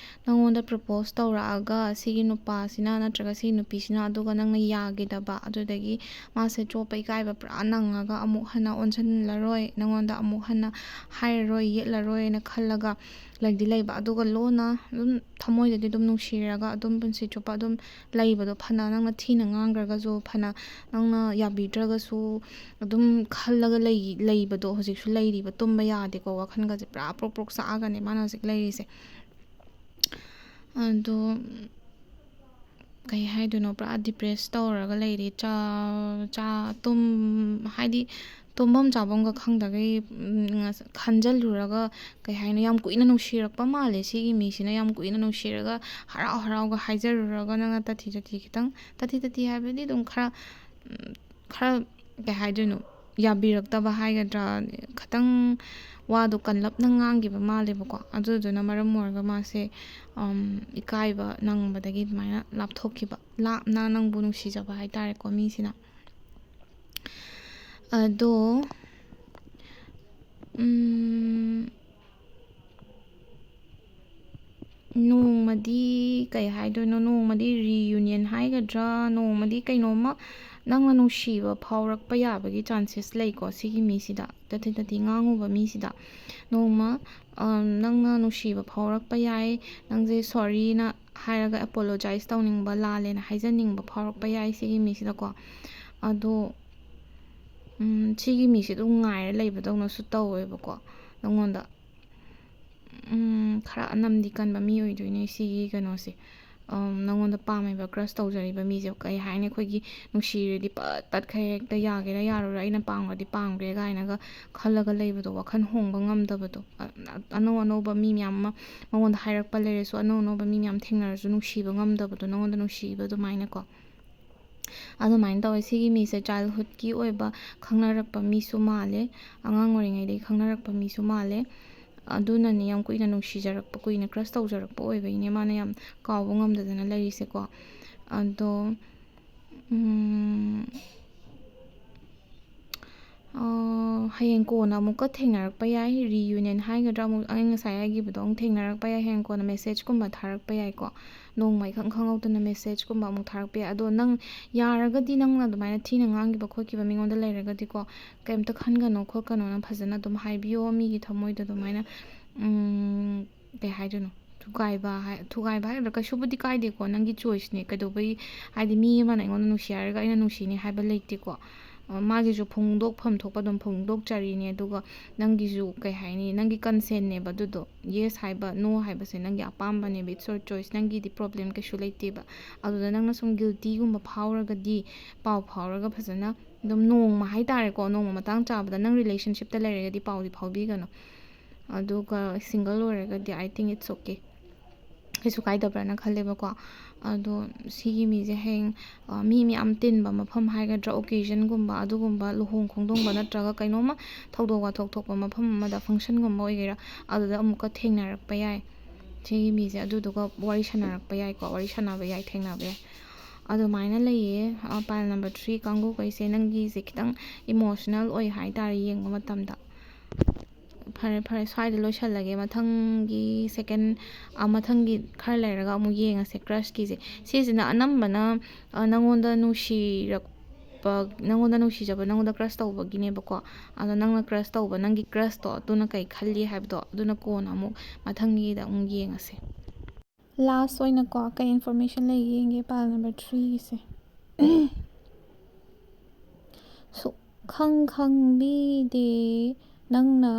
ꯅꯪꯉꯣꯟꯗ ꯄ꯭ꯔꯄꯣꯁ ꯇꯧꯔꯛꯑꯒ ꯁꯤꯒꯤ ꯅꯨꯄꯥꯁꯤꯅ ꯅꯠꯇ꯭ꯔꯒ ꯁꯤꯒꯤ ꯅꯨꯄꯤꯁꯤꯅ, ꯑꯗꯨꯒ ꯅꯪꯅ ꯌꯥꯈꯤꯗꯕ, ꯑꯗꯨꯗꯒꯤ ꯃꯥꯁꯦ ꯆꯣꯞꯄ ꯏꯀꯥꯏꯕ ꯄꯨꯔꯥ ꯅꯪꯉꯒ ꯑꯃꯨꯛ ꯍꯟꯅ ꯑꯣꯟꯁꯤꯜꯂꯔꯣꯏ, ꯅꯪꯉꯣꯟꯗ ꯑꯃꯨꯛ ꯍꯟꯅ ꯍꯥꯏꯔꯔꯣꯏ, ꯌꯦꯠꯂꯔꯣꯏꯅ ꯈꯜꯂꯒ ꯂꯩꯗꯤ ꯂꯩꯕ, ꯑꯗꯨꯒ ꯂꯣꯟꯅ ꯑꯗꯨꯝ ꯊꯃꯣꯏꯗꯗꯤ ꯑꯗꯨꯝ ꯅꯨꯡꯁꯤꯔꯒ ꯑꯗꯨꯝ ꯄꯨꯟꯁꯤ ꯆꯨꯞꯄ ꯑꯗꯨꯝ ꯂꯩꯕꯗꯣ, ꯐꯅ ꯅꯪꯅ ꯊꯤꯅ ꯉꯥꯡꯈ꯭ꯔꯒꯁꯨ, ꯐꯅ ꯅꯪꯅ ꯌꯥꯕꯤꯗ꯭ꯔꯒꯁꯨ, ꯑꯗꯨꯝ ꯈꯜꯂꯒ ꯂꯩ-, ꯂꯩꯕꯗꯣ ꯍꯧꯖꯤꯛꯁꯨ ꯂꯩꯔꯤꯕ꯫ ꯇꯨꯝꯕ ꯌꯥꯗꯦꯀꯣ, ꯋꯥꯈꯜꯒꯁꯦ ꯄꯨꯔꯥ ꯄ꯭ꯔꯣꯛ ꯄ꯭ꯔꯣꯛ ꯆꯥꯛꯑꯒꯅꯦ ꯃꯥꯅ ꯍꯧꯖꯤꯛ ꯂꯩꯔꯤꯁꯦ꯫ ꯑꯗꯣ ꯀꯩ ꯍꯥꯏꯗꯣꯏꯅꯣ, ꯄꯨꯔꯥ ꯗꯤꯄ꯭ꯔꯦꯁ ꯇꯧꯔꯒ ꯂꯩꯔꯦ꯫ ꯆꯥ-, ꯆꯥ-, ꯇꯨꯝ-, ꯍꯥꯏꯗꯤ ꯇꯨꯝꯐꯝ ꯆꯥꯐꯝꯒ ꯈꯪꯗꯈꯩ, ꯎꯝ, ꯉꯁ-, ꯈꯟꯖꯜꯂꯨꯔꯒ, ꯀꯩ ꯍꯥꯏꯅꯣ, ꯌꯥꯝ ꯀꯨꯏꯅ ꯅꯨꯡꯁꯤꯔꯛꯄ ꯃꯥꯜꯂꯦ ꯁꯤꯒꯤ ꯃꯤꯁꯤꯅ꯫ ꯌꯥꯝ ꯀꯨꯏꯅ ꯅꯨꯡꯁꯤꯔꯒ, ꯍꯔꯥꯎ ꯍꯔꯥꯎꯒ ꯍꯥꯏꯖꯔꯨꯔꯒ, ꯅꯪꯅ ꯇꯥꯊꯤ ꯇꯥꯊꯤ ꯈꯤꯇꯪ, ꯇꯥꯊꯤ ꯇꯥꯊꯤ ꯍꯥꯏꯕꯗꯤ ꯑꯗꯨꯝ ꯈꯔ, ꯎꯝ, ꯈꯔ, ꯀꯩ ꯍꯥꯏꯗꯣꯏꯅꯣ, ꯌꯥꯕꯤꯔꯛꯇꯕ ꯍꯥꯏꯒꯗ꯭ꯔꯥ, ꯈꯤꯇꯪ ꯋꯥꯗꯣ ꯀꯟꯂꯞꯅ ꯉꯥꯡꯈꯤꯕ ꯃꯥꯜꯂꯦꯕꯀꯣ꯫ ꯑꯗꯨꯗꯨꯅ ꯃꯔꯝ ꯑꯣꯏꯔꯒ ꯃꯥꯁꯦ, ꯎꯝ, ꯏꯀꯥꯏꯕ ꯅꯪꯕꯗꯒꯤ ꯑꯗꯨꯃꯥꯏꯅ ꯂꯥꯞꯊꯣꯛꯈꯤꯕ, ꯂꯥꯞꯅ ꯅꯪꯕꯨ ꯅꯨꯡꯁꯤꯖꯕ ꯍꯥꯏꯇꯥꯔꯦꯀꯣ ꯃꯤꯁꯤꯅ꯫ ꯑꯗꯣ, ꯎꯝ, ꯅꯣꯡꯃꯗꯤ, ꯀꯩ ꯍꯥꯏꯗꯣꯏꯅꯣ, ꯅꯣꯡꯃꯗꯤ ꯔꯤꯌꯨꯅꯤꯌꯟ ꯍꯥꯏꯒꯗ꯭ꯔꯥ, ꯅꯣꯡꯃꯗꯤ ꯀꯩꯅꯣꯝꯃ ꯅꯪꯅ ꯅꯨꯡꯁꯤꯕ ꯐꯥꯎꯔꯛꯄ ꯌꯥꯕꯒꯤ ꯆꯥꯟꯁꯦꯁ ꯂꯩꯀꯣ ꯁꯤꯒꯤ ꯃꯤꯁꯤꯗ, ꯇꯊꯤ ꯇꯊꯤ ꯉꯥꯡꯉꯨꯕ ꯃꯤꯁꯤꯗ꯫ ꯅꯣꯡꯃ, ꯑ, ꯅꯪꯅ ꯅꯨꯡꯁꯤꯕ ꯐꯥꯎꯔꯛꯄ ꯌꯥꯏ, ꯅꯪꯁꯦ ꯁꯣꯔꯤꯅ ꯍꯥꯏꯔꯒ ꯑꯦꯄꯣꯂꯣꯖꯥꯏꯁ ꯇꯧꯅꯤꯡꯕ, ꯂꯥꯜꯂꯦꯅ ꯍꯥꯏꯖꯅꯤꯡꯕ ꯐꯥꯎꯔꯛꯄ ꯌꯥꯏ ꯁꯤꯒꯤ ꯃꯤꯁꯤꯗꯀꯣ꯫ ꯑꯗꯣ, ꯎꯝ, ꯁꯤꯒꯤ ꯃꯤꯁꯦ ꯑꯗꯨꯝ ꯉꯥꯏꯔ ꯂꯩꯕꯗꯧꯅꯁꯨ ꯇꯧꯋꯦꯕꯀꯣ ꯅꯪꯉꯣꯟꯗ꯫ ꯎꯝ, ꯈꯔ ꯑꯅꯝꯗꯤ ꯀꯟꯕ ꯃꯤ ꯑꯣꯏꯗꯣꯏꯅꯦ ꯁꯤꯒꯤ ꯀꯩꯅꯣꯁꯦ꯫ ꯎꯝ, ꯅꯪꯉꯣꯟꯗ ꯄꯥꯝꯃꯤꯕ, ꯀ꯭ꯔꯁ ꯇꯧꯖꯔꯤꯕ ꯃꯤꯁꯦ꯫ ꯀꯩ ꯍꯥꯏꯅꯤ, ꯑꯩꯈꯣꯏꯒꯤ ꯅꯨꯡꯁꯤꯔꯗꯤ ꯄꯠ ꯇꯠꯈꯩ ꯍꯦꯛꯇ ꯌꯥꯒꯦꯔꯥ ꯌꯥꯔꯣꯏꯔꯥ, ꯑꯩꯅ ꯄꯥꯝꯈ꯭ꯔꯗꯤ ꯄꯥꯝꯈ꯭ꯔꯦ ꯀꯥꯏꯅꯒ ꯈꯜꯂꯒ ꯂꯩꯕꯗꯣ, ꯋꯥꯈꯜ ꯍꯣꯡꯕ ꯉꯝꯗꯕꯗꯣ꯫ ꯑ-, ꯑꯅꯧ ꯑꯅꯧꯕ ꯃꯤ ꯃꯌꯥꯝ ꯑꯃ ꯃꯉꯣꯟꯗ ꯍꯥꯏꯔꯛꯄ ꯂꯩꯔꯁꯨ, ꯑꯅꯧ ꯑꯅꯧꯕ ꯃꯤ ꯃꯌꯥꯝ ꯊꯦꯡꯅꯔꯁꯨ ꯅꯨꯡꯁꯤꯕ ꯉꯝꯗꯕꯗꯣ, ꯅꯪꯉꯣꯟꯗ ꯅꯨꯡꯁꯤꯕ ꯑꯗꯨꯃꯥꯏꯅꯀꯣ꯫ ꯑꯗꯨꯃꯥꯏꯅ ꯇꯧꯋꯦ꯫ ꯁꯤꯒꯤ ꯃꯤꯁꯦ ꯆꯥꯏꯜꯍꯨꯗꯀꯤ ꯑꯣꯏꯕ ꯈꯪꯅꯔꯛꯄ ꯃꯤꯁꯨ ꯃꯥꯜꯂꯦ, ꯑꯉꯥꯡ ꯑꯣꯏꯔꯤꯉꯩꯗꯒꯤ ꯈꯪꯅꯔꯛꯄ ꯃꯤꯁꯨ ꯃꯥꯜꯂꯦ꯫ ꯑꯗꯨꯅꯅꯦ ꯌꯥꯝ ꯀꯨꯏꯅ ꯅꯨꯡꯁꯤꯖꯔꯛꯄ, ꯀꯨꯏꯅ ꯀ꯭ꯔꯁ ꯇꯧꯖꯔꯛꯄ ꯑꯣꯏꯕꯒꯤꯅꯦ ꯃꯥꯅ ꯌꯥꯝ ꯀꯥꯎꯕ ꯉꯝꯗꯗꯅ ꯂꯩꯔꯤꯁꯦꯀꯣ꯫ ꯑꯗꯣ, ꯎꯝ, ꯍꯌꯦꯡ ꯀꯣꯟꯅ ꯑꯃꯨꯛꯀ ꯊꯦꯡꯅꯔꯛꯄ ꯌꯥꯏ꯫ ꯔꯤꯌꯨꯅꯤꯌꯟ ꯍꯥꯏꯒꯗ꯭ꯔꯥ, ꯑꯃꯨꯛ ꯑꯩ ꯉꯁꯥꯏ ꯍꯥꯏꯈꯤꯕꯗꯣ ꯑꯃꯨꯛ ꯊꯦꯡꯅꯔꯛꯄ ꯌꯥꯏ꯫ ꯍꯌꯦꯡ ꯀꯣꯟꯅ ꯃꯦꯁꯦꯖꯀꯨꯝꯕ ꯊꯥꯔꯛꯄ ꯌꯥꯏꯀꯣ꯫ ꯅꯣꯡꯃ ꯏꯈꯪ ꯈꯪꯍꯧꯗꯅ ꯃꯦꯁꯦꯖꯀꯨꯝꯕ ꯑꯃꯨꯛ ꯊꯥꯔꯛꯄ ꯌꯥꯏ꯫ ꯑꯗꯣ ꯅꯪ ꯌꯥꯔꯒꯗꯤ, ꯅꯪꯅ ꯑꯗꯨꯃꯥꯏꯅ ꯊꯤꯅ ꯉꯥꯡꯈꯤꯕ ꯈꯣꯠꯈꯤꯕ ꯃꯤꯉꯣꯟꯗ ꯂꯩꯔꯒꯗꯤꯀꯣ, ꯀꯩꯝꯇ ꯈꯟꯒꯅꯣ ꯈꯣꯠꯀꯅꯣꯅ ꯐꯖꯅ ꯑꯗꯨꯝ ꯍꯥꯏꯕꯤꯌꯣ꯫ ꯃꯤꯒꯤ ꯊꯃꯣꯏꯗꯣ ꯑꯗꯨꯃꯥꯏꯅ, ꯎꯝ, ꯀꯩ ꯍꯥꯏꯗꯣꯏꯅꯣ, ꯊꯨꯒꯥꯏꯕ ꯍꯥꯏ-, ꯊꯨꯒꯥꯏꯕ ꯍꯥꯏꯒꯗ꯭ꯔꯥ, ꯀꯩꯁꯨꯕꯨꯗꯤ ꯀꯥꯏꯗꯦꯀꯣ, ꯅꯪꯒꯤ ꯆꯣꯏꯁꯅꯦ꯫ ꯀꯩꯗꯧꯕꯩ, ꯍꯥꯏꯗꯤ, ꯃꯤ ꯑꯃꯅ ꯑꯩꯉꯣꯟꯗ ꯅꯨꯡꯁꯤ ꯍꯥꯏꯔꯒ ꯑꯩꯅ ꯅꯨꯡꯁꯤꯅꯤ ꯍꯥꯏꯕ ꯂꯩꯇꯦꯀꯣ꯫ ꯑ, ꯃꯥꯒꯤꯁꯨ ꯐꯣꯡꯗꯣꯛꯐꯝ ꯊꯣꯛꯄ ꯑꯗꯨꯝ ꯐꯣꯡꯗꯣꯛꯆꯔꯤꯅꯦ꯫ ꯑꯗꯨꯒ ꯅꯪꯒꯤꯁꯨ, ꯀꯩ ꯍꯥꯏꯅꯤ, ꯅꯪꯒꯤ ꯀꯟꯁꯦꯟꯅꯦꯕ ꯑꯗꯨꯗꯣ꯫ ꯌꯦꯁ ꯍꯥꯏꯕ, ꯅꯣ ꯍꯥꯏꯕꯁꯦ ꯅꯪꯒꯤ ꯑꯄꯥꯝꯕꯅꯦꯕ, it's your choice꯫ ꯅꯪꯒꯤꯗꯤ ꯄ꯭ꯔꯣꯕ꯭ꯂꯦꯝ ꯀꯩꯁꯨ ꯂꯩꯇꯦꯕ꯫ ꯑꯗꯨꯗ ꯅꯪꯅ ꯁꯨꯝ ꯒꯤꯜꯇꯤꯒꯨꯝꯕ ꯐꯥꯎꯔꯒꯗꯤ, ꯄꯥꯎ ꯐꯥꯎꯔꯒ ꯐꯖꯅ ꯑꯗꯨꯝ ꯅꯣꯡꯃ ꯍꯥꯏꯇꯥꯔꯦꯀꯣ, ꯅꯣꯡꯃ ꯃꯇꯥꯡ ꯆꯥꯕꯗ, ꯅꯪ ꯔꯤꯂꯦꯁꯟꯁꯤꯞꯇ ꯂꯩꯔꯒꯗꯤ ꯄꯥꯎꯗꯤ ꯐꯥꯎꯕꯤꯒꯅꯨ꯫ ꯑꯗꯨꯒ ꯁꯤꯡꯒꯜ ꯑꯣꯏꯔꯒꯗꯤ, I think it's okay, ꯀꯩꯁꯨ ꯀꯥꯏꯗꯕ꯭ꯔꯥꯅ ꯈꯜꯂꯦꯕꯀꯣ꯫ ꯑꯗꯣ ꯁꯤꯒꯤ ꯃꯤꯁꯦ ꯍꯌꯦꯡ, ꯑ, ꯃꯤ ꯃꯌꯥꯝ ꯇꯤꯟꯕ ꯃꯐꯝ ꯍꯥꯏꯒꯗ꯭ꯔꯥ, ꯑꯣꯀꯦꯖꯟꯒꯨꯝꯕ, ꯑꯗꯨꯒꯨꯝꯕ, ꯂꯨꯍꯣꯡ ꯈꯣꯡꯗꯣꯡꯕ ꯅꯠꯇ꯭ꯔꯒ ꯀꯩꯅꯣꯝꯃ ꯊꯧꯗꯣꯛ ꯋꯥꯊꯣꯛ ꯊꯣꯛꯄ ꯃꯐꯝ ꯑꯃꯗ, ꯐꯪꯁꯟꯒꯨꯝꯕ ꯑꯣꯏꯒꯦꯔꯥ, ꯑꯗꯨꯗ ꯑꯃꯨꯛꯀ ꯊꯦꯡꯅꯔꯛꯄ ꯌꯥꯏ ꯁꯤꯒꯤ ꯃꯤꯁꯦ꯫ ꯑꯗꯨꯗꯨꯒ ꯋꯥꯔꯤ ꯁꯥꯟꯅꯔꯛꯄ ꯌꯥꯏꯀꯣ, ꯋꯥꯔꯤ ꯁꯥꯟꯅꯕ ꯌꯥꯏ, ꯊꯦꯡꯅꯕ ꯌꯥꯏ꯫ ꯑꯗꯨꯃꯥꯏꯅ ꯂꯩꯌꯦ꯫ ꯄꯥꯏꯜ ꯅꯝꯕꯔ ꯊ꯭ꯔꯤ ꯀꯥꯡꯕꯨꯈꯩꯁꯦ, ꯅꯪꯒꯤꯁꯦ ꯈꯤꯇꯪ ꯏꯃꯣꯁꯅꯦꯜ ꯑꯣꯏ ꯍꯥꯏꯇꯥꯔꯦ ꯌꯦꯡꯕ ꯃꯇꯝꯗ꯫ ꯐꯔꯦ, ꯐꯔꯦ, ꯁ꯭ꯋꯥꯏꯗ ꯂꯣꯏꯁꯜꯂꯒꯦ꯫ ꯃꯊꯪꯒꯤ ꯁꯦꯀꯦꯟ, ꯑ, ꯃꯊꯪꯒꯤ ꯈꯔ ꯂꯩꯔꯒ ꯑꯃꯨꯛ ꯌꯦꯡꯉꯁꯦ ꯀ꯭ꯔꯁꯀꯤꯁꯦ꯫ ꯁꯤꯁꯤꯅ ꯑꯅꯝꯕꯅ, ꯑ, ꯅꯪꯉꯣꯟꯗ ꯅꯨꯡꯁꯤꯔꯛꯄ, ꯅꯪꯉꯣꯟꯗ ꯅꯨꯡꯁꯤꯖꯕ, ꯅꯪꯉꯣꯟꯗ ꯀ꯭ꯔꯁ ꯇꯧꯕꯒꯤꯅꯦꯕꯀꯣ꯫ ꯑꯗꯣ ꯅꯪꯅ ꯀ꯭ꯔꯁ ꯇꯧꯕ, ꯅꯪꯒꯤ ꯀ꯭ꯔꯁꯇꯣ ꯑꯗꯨꯅ ꯀꯩ ꯈꯜꯂꯤ ꯍꯥꯏꯕꯗꯣ, ꯑꯗꯨꯅ ꯀꯣꯟꯅ ꯑꯃꯨꯛ ꯃꯊꯪꯒꯤꯗ ꯑꯃꯨꯛ ꯌꯦꯡꯉꯁꯦ꯫ ꯂꯥꯁ ꯑꯣꯏꯅꯀꯣ, ꯀꯩ ꯏꯟꯐꯣꯔꯃꯦꯁꯟ ꯂꯩꯒꯦ ꯌꯦꯡꯒꯦ, ꯄꯥꯏꯜ ꯅꯝꯕꯔ ꯊ꯭ꯔꯤꯒꯤꯁꯦ꯫ ꯁꯨꯛꯈꯪ ꯈꯪꯕꯤꯗꯦ ꯅꯪꯅ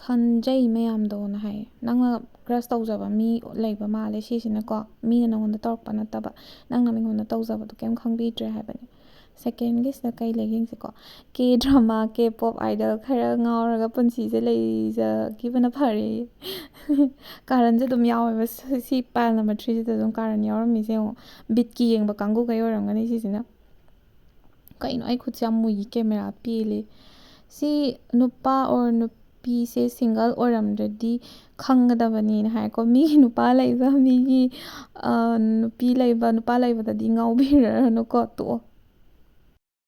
ꯈꯟꯖꯩ ꯃꯌꯥꯝꯗꯣꯅ ꯍꯥꯏꯌꯦ꯫ ꯅꯪꯅ ꯀ꯭ꯔꯁ ꯇꯧꯖꯕ ꯃꯤ ꯂꯩꯕ ꯃꯥꯜꯂꯦ ꯁꯤꯁꯤꯅꯀꯣ, ꯃꯤꯅ ꯅꯪꯉꯣꯟꯗ ꯇꯧꯔꯛꯄ ꯅꯠꯇꯕ, ꯅꯪꯅ ꯃꯤꯉꯣꯟꯗ ꯇꯧꯖꯕꯗꯣ ꯀꯩꯝ ꯈꯪꯕꯤꯗ꯭ꯔꯦ ꯍꯥꯏꯕꯅꯦ꯫ ꯁꯦꯀꯦꯟꯒꯤꯁꯤꯅ ꯀꯩ ꯂꯩꯒꯦ ꯌꯦꯡꯁꯤꯀꯣ꯫ ꯀꯦ ꯗ꯭ꯔꯃꯥ, ꯀꯦ ꯄꯣꯞ ꯑꯥꯏꯗꯜ ꯈꯔ ꯉꯥꯎꯔꯒ ꯄꯨꯟꯁꯤꯁꯦ ꯂꯩꯖꯈꯤꯕꯅ ꯐꯔꯦ꯫ ꯀꯥꯔꯟꯁꯦ ꯑꯗꯨꯝ ꯌꯥꯎꯋꯦꯕ꯫ ꯁꯤ, ꯁꯤ ꯄꯥꯏꯜ ꯅꯝꯕꯔ ꯊ꯭ꯔꯤꯁꯤꯗ ꯑꯗꯨꯝ ꯀꯥꯔꯟ ꯌꯥꯎꯔꯝꯃꯤꯁꯦ ꯌꯦꯡꯉꯣ꯫ ꯕꯤꯠꯀꯤ ꯌꯦꯡꯕ ꯀꯥꯡꯕꯨꯈꯩ ꯑꯣꯏꯔꯝꯒꯅꯤ ꯁꯤꯁꯤꯅ꯫ ꯀꯩꯅꯣ, ꯑꯩ ꯈꯨꯠꯁꯦ ꯌꯥꯝ ꯃꯨꯏ, ꯀꯦꯃꯦꯔꯥ ꯄꯦꯜꯂꯦ꯫ ꯁꯤ ꯅꯨꯄꯥ or ꯅꯨꯄꯤꯁꯦ ꯁꯤꯡꯒꯜ ꯑꯣꯏꯔꯝꯗ꯭ꯔꯗꯤ ꯈꯪꯒꯗꯕꯅꯤꯅ ꯍꯥꯏꯀꯣ꯫ ꯃꯤꯒꯤ ꯅꯨꯄꯥ ꯂꯩꯕ, ꯃꯤꯒꯤ, ꯑ, ꯅꯨꯄꯤ ꯂꯩꯕ, ꯅꯨꯄꯥ ꯂꯩꯕꯗꯗꯤ ꯉꯥꯎꯕꯤꯔꯅꯨꯀꯣ, ꯇꯣꯛꯑꯣ꯫